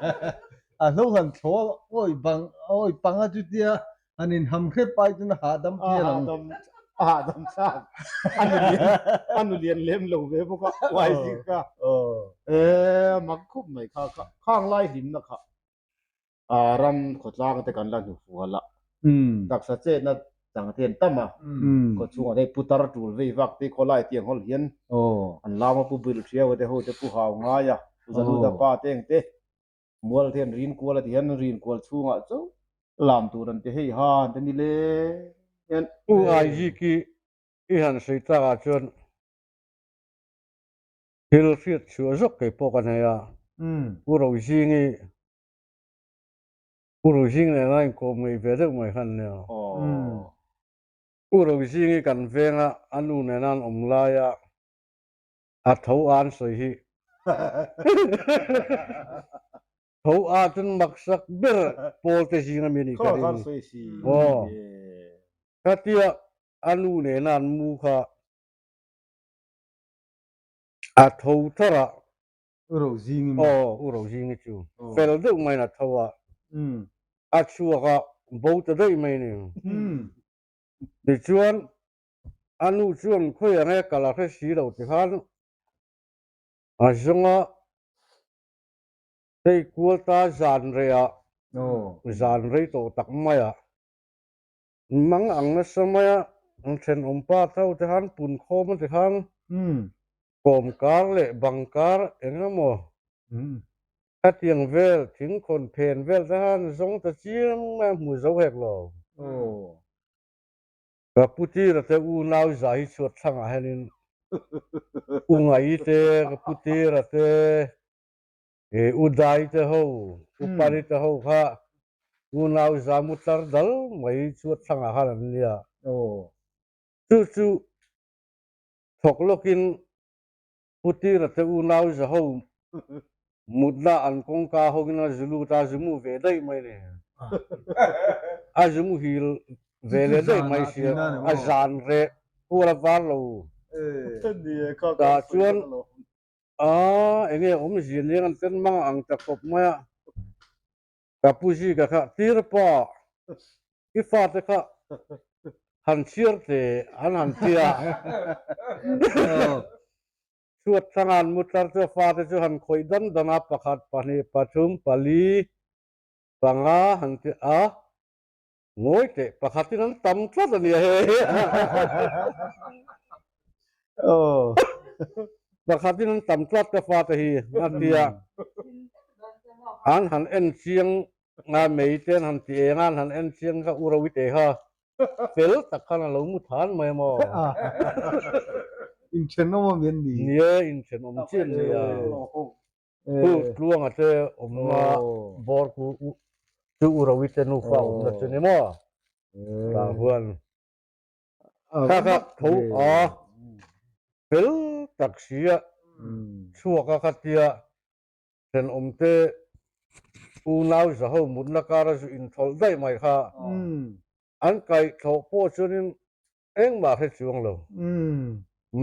A hlo han thlaw awi bang awi pang a chutia Han in ham hrep ai chuan a hahdam phian ang. A hahdam thlak. A nu lian, a nu lian lem lo ve bawk a, uai zing kha. E mak khup mai kha kha khang lai hlimna kha a ram khawtlang te kan la hnu fual a. Taksa chetna chang te an tam a. Khaw chhungah te putar tul vei vak te khawlai tiang hawl hian an lam a pu bil thiau te ho te pu hau ngai a, pu Zaluda pa te ang te. Mual te an rin kual a ti hian rin kual chhungah chauh lam tur an ti hei ha an ti ni le hian. U Isaac i i han sawi tak ah chuan thil hriat chhuah zawk kei pawh ka nei a, U Rozingi U Rozingi nena inkawm ngei ve deuh mai khan nia. U Rozingi kan venga a nu nena an awm laia A tho a an sawi hi. Tho a chuan maksak ber pawl te zing ami anih ka ring. Aw. Khatia a nu nena an mu kha a tho thar a. U Rozingi maw? Aw, U Rozingi chu. Fel deuh maiin a tho a. A chhuak a, bo ta daih mai a ni. Tichuan A nu chuan khawi ang e kal a hre si lo ti khan a zawng a, hei kual ta zan rei ah, zan rei tawh tak mai ah, mang ang nasa mai a, an thenawm pa tho te khan pun khawm a ti khan kawm kar leh bang kar eng emaw khatiang vel thingkhawn phen vel te khan zawng ta chiang mai a hmu zo hek lo. Ka pu tira te unau za hi chhuat thlangah hianin U Ngai te, ka pu tira te, U Dai te ho, U Pari te ho kha unau za mu tlar dal mai chhuat thlangah khan an nia. Chu chu thawk lawkin Pu Tira te unau za ho mutna an kawngka hawngin a zu lut a, a zu mu ve daih mai ni. A zu muhil ve leh daih mai sia, a zan reh kual a var lo. Tah chuan a enge awmzia nia an ten mang ang ta khawp mai a, ka pu Zika kha, Tirpa, I fate kha han chhiar teh an han ti a, chhuat thlang an mu tlar chu a fate chu han khawih dan dan a, pakhat, pahnih, pathum, pali, panga han ti a, ngawi teh pakhatin an tam tlat a nia hei. Pakhatin an tam tlat ka fate hi a ti a, an han en chiang Nga mei te an han ti eng a, an han en chiang kha u Rowi te kha fel tak khan a lo mu than mai maw? Inthenawm a mi an ni. Nia, inthenawm chi an ni a. Chu Tluanga te awmna bawr chu chu u Rowi te nufa awmna chu ni maw? Tah huan kha kha tho a fel tak si a chhuak a khatia Thenawmte unau zaho mutna kara zu inthawlh daih mai kha an kaih thlawh pawh chuanin engmah hre chuang lo.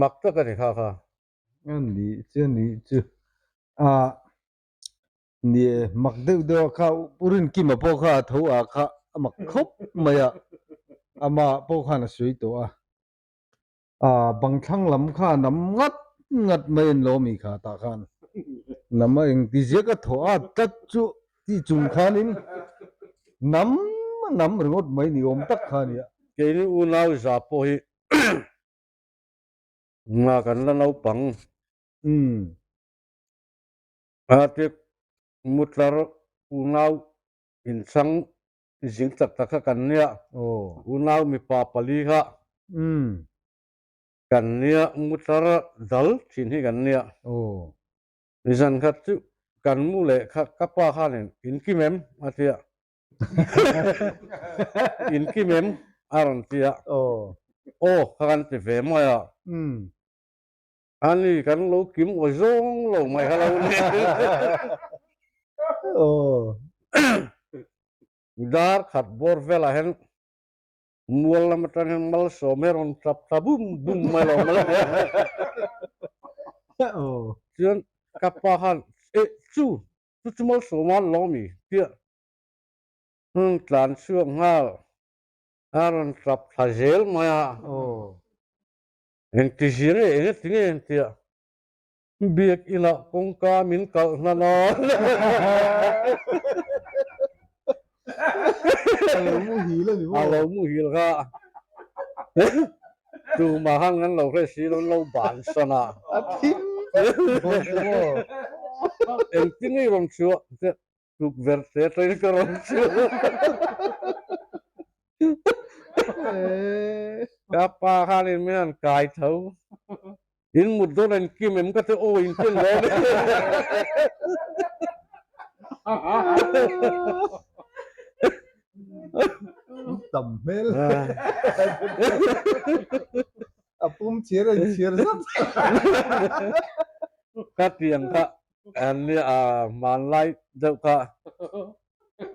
Mak tak a ni kha kha. A nih chu a nih chu. Ah nie mak deuh deuh a kha U Rinkima pawh kha a tho ah kha a mak khawp mai a, amah pawh khan a sawi tawh a. Ah bang thlang lam kha a nam ngat ngat mai an lo mi kha tah khan nam a engti ziak a thaw at tlat chu tih chung khanin nam a nam ringawt mai ni awm tak kha a nia. Keini unau za pawh hi nga kan la naupang. Umm. A te mutlar unau inchhang zing tak tak kha kan nia. Unau mipa pali kha. Umm. Kan nia mutar dal thin hi kan nia. Aw. Zan khat chu kan mu leh kha ka pa khanin in kim em a tia. In kim em a rawn tia. Aw. Aw kha kan ti ve mai a. Umm. Ani kan lo kim aw zawng lo mai kha lo ni. Aw. Dar khat bawr velah hian Mual lam atang hian malsawm hi a rawn tap thla bum bum mai lo maw le. Chuan ka pa khan eh chu chu chu malsawm a lo mi tia hmun tlan chhuak nghal a rawn tap thla zel mai a. Engti zir nge engati nge tia Biakinah kawngka min kalh hnan a. A lo muhil a ni maw? A lo muhil kha. Tumah khan kan lo hre si lo, an lo bansan a. A thim vek dawn che maw? Engtin nge i rawn chhuah? Tukverh te atangin ka rawn chhuah. Ka pa khanin min han kai tho. In mut dawn an kim em ka ti aw in ken dawn e. Tam hmel. A pum chhiar a inchhiar zat. Ka tiang kha an nia a hmanlai deuh kha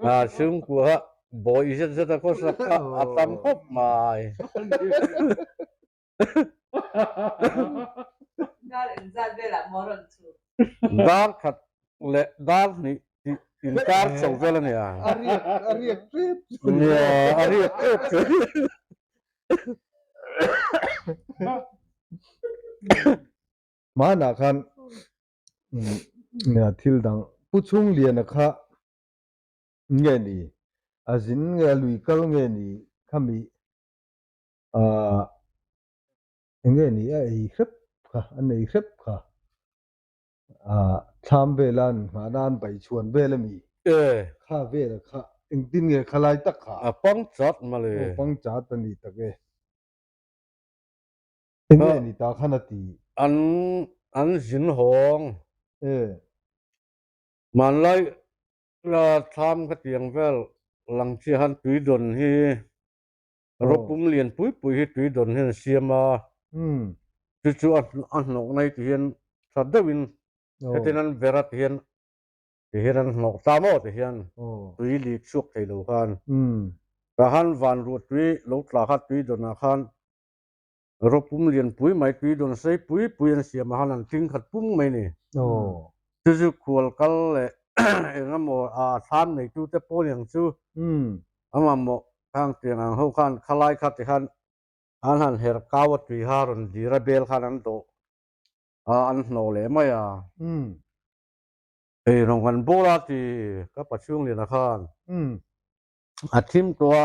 a chhungkua kha bawi zet zet a khawsak kha a tam khawp mai. Dar engzat velah maw rawn chu? Dar khat leh dar hnih tih inkar chho vel a nia. A riak a riak tep chu. Nia a riak tep chu. Hmanah khan thil dang Pu Chhungliana kha nge ni a zin nge a lui kal nge ni khami Ahh enge ni a ei hrep kha an ei hrep kha ahh thlam vela an nghahna an bai chhuan vel a mi kha vel kha engtin nge khalai tak kha a pang chat mawle aw pang chat a ni tak e enge ni ta khan a ti an an zin hawng e hmanlai la thlam kha tiang vel lang chiah khan tui dawn hi Ropum lian pui pui hi tui dawn hian a siam a, chu chu a hnawh nai ti hian tha deuhin hetin an ver a ti hian ti hian an hnawh ta maw ti hian tui li chhuak thei lo khan tah khan van ruah tui lo tla kha tui dawnah khan ropum lian pui mai tui dawn sei pui pui an siam ah khan an tling khat pung mai ni. Chu chu khual kal leh eng emaw a thlan neitute pawn ang chu a mamawh khang tiang ang ho khan khalai kha ti khan an han her kau a tui kha rawn dir a bel khan an dawh a an hnawh leh mai a. Ei rawng kan bawl a ti ka pa chhungliana khan a thim tawh a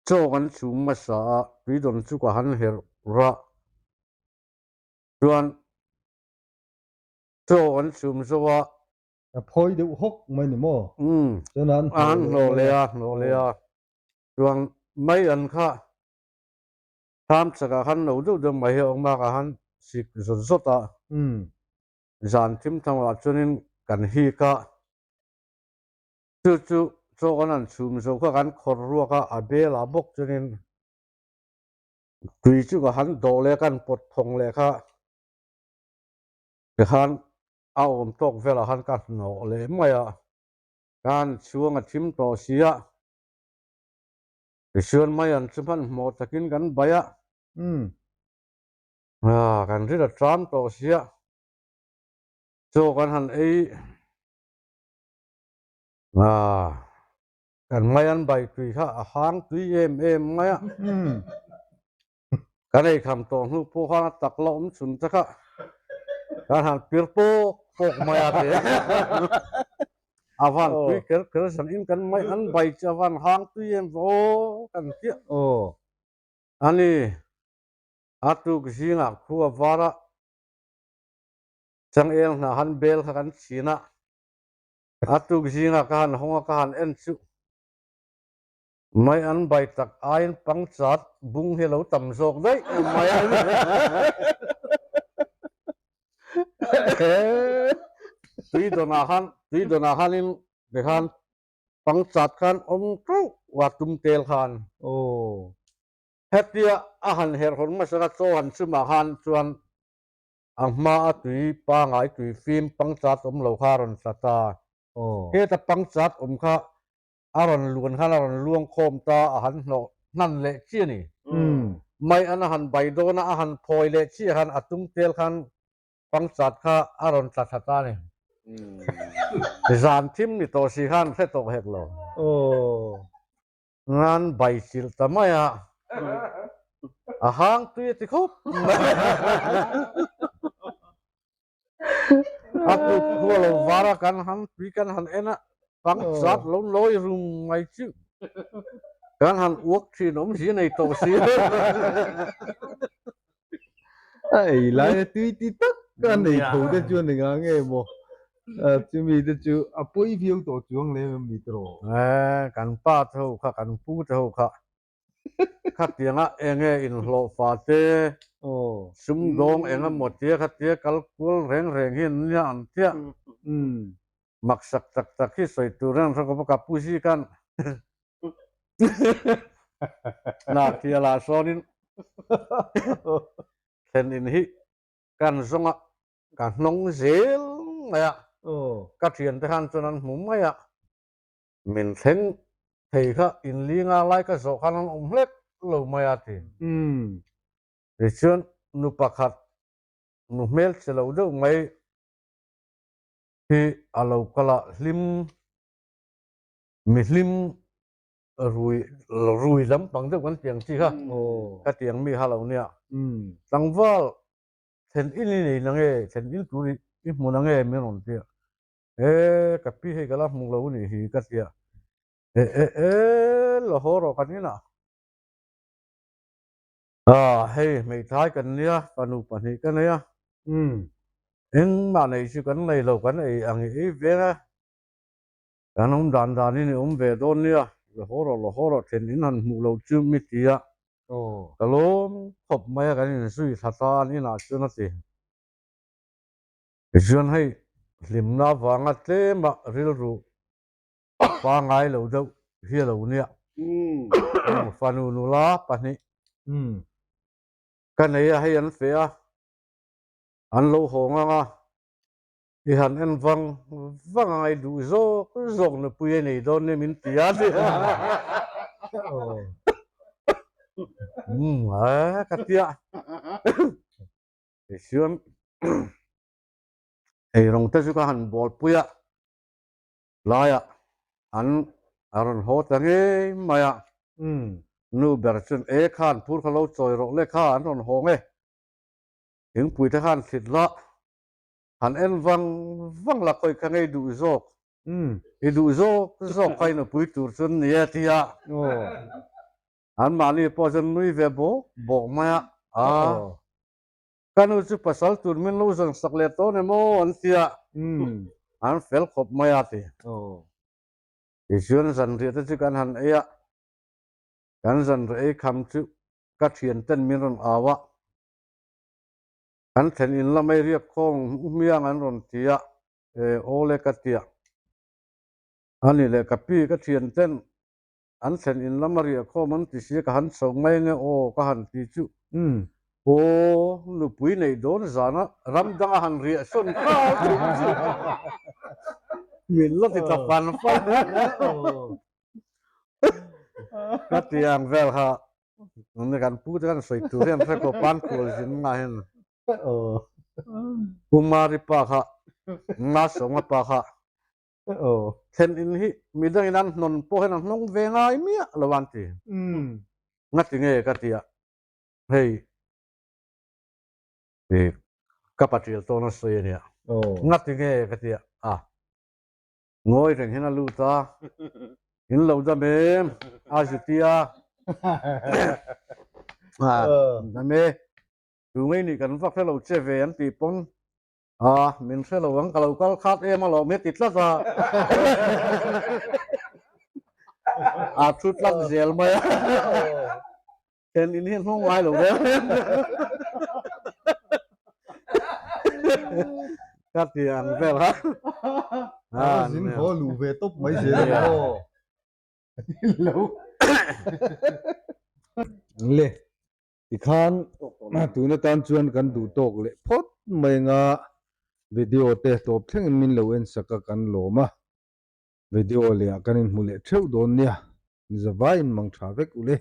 chaw kan chhum hmasa a tui dawn chu ka han herh rah chuan Chaw an chhum zo a. A phawi deuh hawk mai ni maw? Umm. Chuan an hnawh leh a, hnawh leh a. Chuan mai an kha thlam chakah khan no deuh deuh mai hi a awm a, ka han sik zawt zawt a. Umm. Zan thim thamah chuanin kan hik a. Chu chu chaw kan han chhum zo kha kan khawr ruak a, a belah bawk chuanin tui chu ka han dawh leh a, kan pawt thawng leh kha. Tikhan a awm tawk velah khan ka hnawh leh mai a, kan chhuang a thim tawh si a, tichuan mai an chu hmanhmawh takin kan baih a, kan rit a ṭam tawh si a, chaw kan han ei kan mai an baih tui kha a hang tui em em mai a. Kan ei kham tawh hnu pawh khan a tak la awm chhun te kha kan han pir pawk pawk mai a ti. A van tui ker ker zan in kan mai an bai chu a van hang tui em va aw kan chiah. Ani a tuk zingah khua var a changel hnah han bel kha kan chhin a, a tuk zingah ka han hawng a ka han en chu. Mai an bai tak aiin pangchat bung hi a lo tam zawk daih mai a. Tui dawnah khan tui dawnah khanin tikhan pangchat khan awm teuh a tum tel khan. Hetia a han herh hawn hmasa chaw han chumah khan chuan a hma a tui pangai tui fim pangchat awm lo kha a rawn tla ta. Heta pangchat awm kha a rawn luan khan a rawn luang khawm ta a han hnawh hnan leh chi a ni. Mai an a han bai dawn a, a han phawi leh chi a khan a tum tel khan pangchat kha a rawn tla thla ta a ni. Zan thim ni tawh si khan hre tawh hek lo. Ngan bai chilh ta mai a, a hang tui a ti khawp mai. A kut khua lo var a kan han tui kan han en a, pang chat lo lawi rum mai chu kan han uak thin awm zia nei tawh si. A ei lai a tui ti tak a nei tho te chuan eng ang nge maw chumi te chu a pawi viau tawh chuang lem em ni tawh. Kan pa te ho kha kan pu te ho kha Khatianga enge inhlawhfa te, sumdawng eng emaw tia khatia kal kual reng reng hi an nia ang chiah. Maksak tak tak hi sawi tur hian hre khawp a, ka pu zi khan na thialah sawnin thlen in hi kan zawng a, ka hnawng zel mai a, ka thiante khan chuan an hmu mai a. Min thleng thei kha inlinga lai ka zawh khan an awm hlek lo mai a ti. Tichuan nu pakhat nu hmel che lo deuh mai hi a lo kal a, hlim mi hlim rui rui lampang deuh kan tiang chi kha ka tiang mi kha lo nia. Tlangval thlen in i nei nange thlen in tur i hmu nange min rawn ti a. E ka pi hei ka la hmu lo nih hi ka tia e e e la haw rawh kan inah ah hei hmeithai kan nia fanu pahnih ka nei a engmah nei chu kan nei lo kan ei ang i ei veng a kan awm dan danin i awm ve dawn nia la haw rawh la haw rawh then in han hmuh lo chu mi tia ka lawm khawp mai a kan inzui thla ta an inah chuan a ti. Tichuan hei hlimna avanga tlema rilru pangai lo deuh hi a lo nia. Fanu nula pahnih ka nei a, hei an feh a, an lo haw ngang a, i han en vang vang a ngai duh zawk zawk nupui a nei dawn nia min ti a ti. Umm ka tia. Tichuan eirawng te chu ka han bawl pui a, laiah an a rawn haw ta ngei mai a, nu ber chuan e khan phur kha lo chawi rawh le kha an rawn hawng e, thingpui te khan thlit la, han en vang vang la khawi kha ngei duh zawk, i duh zawk zawk kha i nupui tur chuan ni e tia. Anmahni pawh chuan nui ve bawk bawk mai a, a ka nu chu pasal tur min lo zawn sak leh tawh ni maw an ti a, an fel khawp mai a ti. Tichuan zanriah te chu kan han ei a, kan zanriah ei kham chu ka thian ten min rawn au a, kan thlen in lamei riak khawng hmiang an rawn ti a, e awle ka ti a, ani leh ka pi ka thian ten An thlen in lam a riah khawm an ti sia ka han chho mai ange aw ka han ti chu aw nupui neih dawn zana ram danga han riah sawn nghal thung chu min la ti ta fan fan ka ti ang vel kha kan pu te kan sawi tur hian hre khawp an kual zin nga hian Kumari pa kha Ngasawnga pa kha Thlen in hi midangin an hnawn pawh hian an hnawng ve ngai miah lo an ti. Ngati nge ka ti a, hei. Ih ka patil tawn a sawi a nia. Ngati nge ka ti a, ngawi reng hian a lut a, in lo dam em a zuti a, dam e, tu ngei nih kan vak hrelo che ve an tih pawn a, min hrelo ang ka lo kal khat em alawm hi a ti tlat a, a thu tlat zel mai a. Then in hi hnawng ngai lo reng reng. Ka ti ang vel ha. Ah, zin haw lu ve tawp mai zel a maw. Lo. Le. Tikhan tun atan chuan kan duh tawk leh phawt mai anga video te tawp thlengin min lo en sak a kan lawm a. Video leh ah kan inhmu leh theuh dawn nia. Ni zavaiin mang tha vek u le.